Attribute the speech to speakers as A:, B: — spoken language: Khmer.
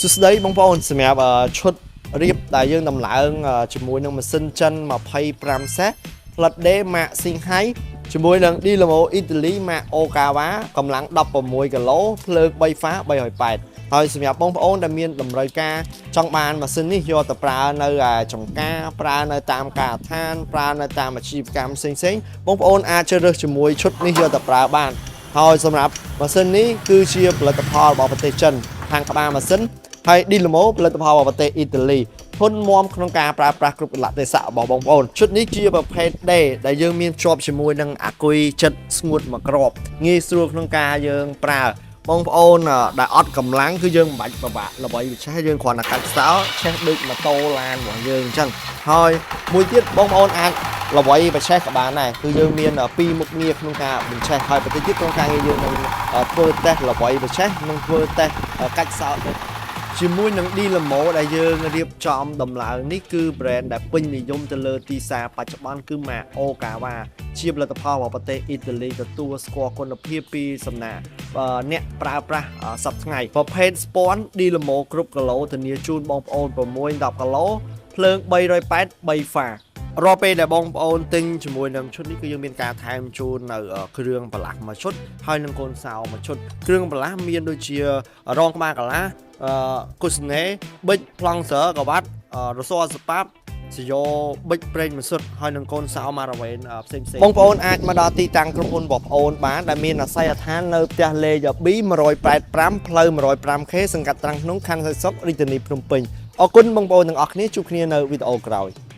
A: សួស្តីបងប្អូនសម្រាប់ឈុតរៀបដែលយើងដំឡើងជាមួយនឹងម៉ាស៊ីនចិន25សេះផ្លិត D ម៉ាកស៊ីងហៃជាមួយនឹង Dynamo Italy ម៉ាក Okawa កម្លាំង16គីឡូភ្លើង3ហ្វា380ហើយសម្រាប់បងប្អូនដែលមានតម្រូវការចង់បានម៉ាស៊ីននេះយកទៅប្រើនៅឯចំការប្រើនៅតាមការដ្ឋានប្រើនៅតាមអាជីវកម្មផ្សេងៗបងប្អូនអាចជ្រើសរើសជាមួយឈុតនេះយកទៅប្រើបានហើយសម្រាប់ម៉ាស៊ីននេះគឺជាផលិតផលរបស់ប្រទេសចិនខាងក្បាលម៉ាស៊ីនហើយ Dynamo ផលិតផលរបស់ប្រទេសអ៊ីតាលីធន់មាំក្នុងការប្រើប្រាស់គ្រប់កលៈទេសៈរបស់បងប្អូនឈុតនេះជាប្រភេទ D ដែលយើងមានជាប់ជាមួយនឹងអាគុយចិត្តស្ងួតមួយគ្រាប់ងាយស្រួលក្នុងការយើងប្រើបងប្អូនដែលអត់កម្លាំងគឺយើងមិនបាច់ពិបាកល្បីវិឆេះយើងគ្រាន់តែកាច់សោឆេះដូចម៉ូតូឡានរបស់យើងអញ្ចឹងហើយមួយទៀតបងប្អូនអាចល្បីបច្ឆេះក៏បានដែរគឺយើងមានពីរមុខងារក្នុងការបញ្ឆេះហើយបន្តិចទៀតក្នុងការងារយើងនឹងធ្វើតេស្តល្បីបច្ឆេះនិងធ្វើតេស្តកាច់សោជាមួយនឹង Dynamo ដែលយើងរៀបចំដំឡើងនេះគឺ brand ដែលពេញនិយមទៅលើទីផ្សារបច្ចុប្បន្នគឺម៉ាក Okawa ជាផលិតផលរបស់ប្រទេសអ៊ីតាលីទទួលស្គាល់គុណភាពពីសំណាក់អ្នកប្រើប្រាស់សប្តាហ៍ថ្ងៃប្រភេទស្ពាន់ Dynamo គ្រប់គីឡូធានាជូនបងប្អូន6 10គីឡូភ្លើង380 3ហ្វារាល់ពេលដែលបងប្អូនទិញជាមួយនឹងឈុតនេះគឺយើងមានការថែមជូននៅគ្រឿងបន្លាស់មួយឈុតហើយនឹងកូនសោមួយឈុតគ្រឿងបន្លាស់មានដូចជារងក្បាលកាឡាអឺកូសណេប៊ិចប្លង់សឺក្បាត់រស័រសប៉ាប់សយោប៊ិចប្រេងម៉ាស៊ុតហើយនឹងកូនសោម៉ារ៉ាវ៉េនផ្សេងផ្សេងបងប្អូនអាចមកដល់ទីតាំងក្រុមហ៊ុនបងប្អូនបានដែលមានអាស័យដ្ឋាននៅផ្ទះលេខ B185 ផ្លូវ 105K សង្កាត់ត្រាំងក្នុងខណ្ឌសែនសុខរាជធានីភ្នំពេញអរគុណបងប្អូនទាំងអស់គ្នាជួបគ្នានៅវីដេអូក្រោយ។